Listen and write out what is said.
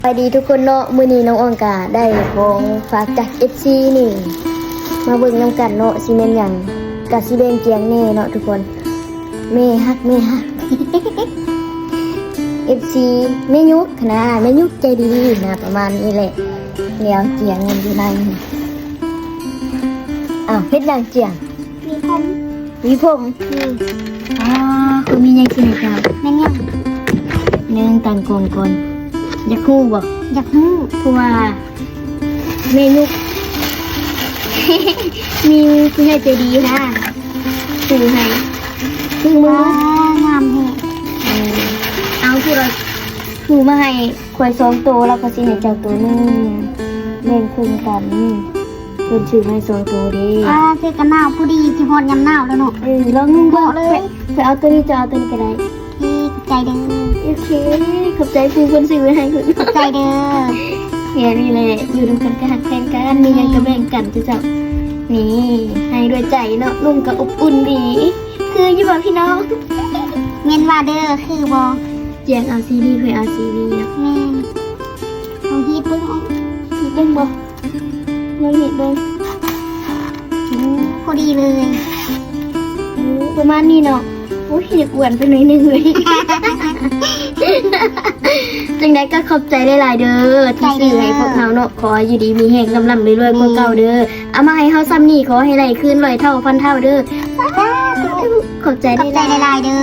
ສະບາຍດີທຸກຄົນເນາະ, ມື້ນີ້ນ້ອງອອງກະໄດ້ຂອງຝາກຈາກເອັຟຊີນີ້ ມາເບິ່ງນຳກັນເນາະ ຊິແມ່ນຫຍັງ. ກະຊິແບ່ງກຽງແດ່ເນາະທຸກຄົນ. ແມ່ຮັກ ແມ່ຮັກ ເອັຟຊີ ແມ່ຍຸກຫັ້ນນະ, ແມ່ຍຸກໃຈດີນະ ປະມານນີ້ແຫຼະ. ແນວກຽງມັນຢູ່ໃນນີ້. ອ້າວ ເຮັດຫຍັງກຽງ? ມີຜົມ ມີຜົມ. ອືມ ອໍ ຄືມີຫຍັງຊິໃຫ້ເຈົ້າ? ແມ່ນຫຍັງ? ເນີ່ງຕັ້ງກ້ອງກ່ອນ. ຢາກຮູ້ບໍ່? ຢາກຮູ້. ເພາະວ່າແມ່ຍຸກ ມີຜູ້ໃຫຍ່ໃຈດີນະ ຊື້ໃຫ້. ເບິ່ງ ເບິ່ງ ວ້າ ງາມແທ້. ເອີ ເອົາ ຜູ້ລະ ຜູ້ມາໃຫ້ຂ້ອຍສອງໂຕ ແລ້ວຂ້ອຍຊິໃຫ້ເຈົ້າໂຕໜຶ່ງ ແບ່ງເຄິ່ງກັນ. ເພິ່ນຊື້ມາໃຫ້ສອງໂຕເດ້. ອ້າ ເສື້ອກັນໜາວພໍດີ ຊິຮອດຍາມໜາວແລ້ວເນາະ. ເອີ ລອງນຸ່ງເບິ່ງ. ເພາະເລີຍ ຂ້ອຍເອົາໂຕນີ້ ເຈົ້າເອົາໂຕນີ້ກະໄດ້. ໂອເຄ ຂອບໃຈເດີ. ໂອເຄ ຂອບໃຈຜູ້ເພິ່ນຊື້ໃຫ້. ຂອບໃຈເດີ. ແຄ່ນີ້ແຫຼະ ຢູ່ນຳກັນກະຮັກແພງກັນ ມີຫຍັງກະແບ່ງກັນເຈົ້າ. ນີ້ ໃຫ້ດ້ວຍໃຈເນາະ ນຸ່ງກະອົບອຸ່ນດີ. ຄືຢູ່ບໍ່ພີ່ນ້ອງ? ແມ່ນວ່າເດີ ຄືບໍ່? ກຽງເອົາສີນີ້ ຂ້ອຍເອົາສີນີ້ເນາະ. ແມ່ນ. ລອງຮີດເບິ່ງ ຮີດເບິ່ງບໍ່? ລອງຮີດເບິ່ງ. ອືມ ພໍດີເລີຍ. ເອີ ປະມານນີ້ເນາະ. ໂອ້ຍ ຢາກອ້ວນໄປໜ້ອຍໜຶ່ງເລີຍ. ຈັ່ງໃດກະຂອບໃຈຫຼາຍໆເດີ ທີ່ຊື້ໃຫ້ພວກເຮົາເນາະ. ຂໍໃຫ້ຢູ່ດີມີແຮງ ລ່ຳໆລວຍໆກວ່າເກົ່າເດີ. ເອົາມາໃຫ້ເຮົາຊ່ຳນີ້ ຂໍໃຫ້ໄດ້ຄືນຮ້ອຍເທົ່າພັນເທົ່າເດີ. ສາທຸ. ຂອບໃຈ ຂອບໃຈຫຼາຍໆ ຫຼາຍໆເດີ.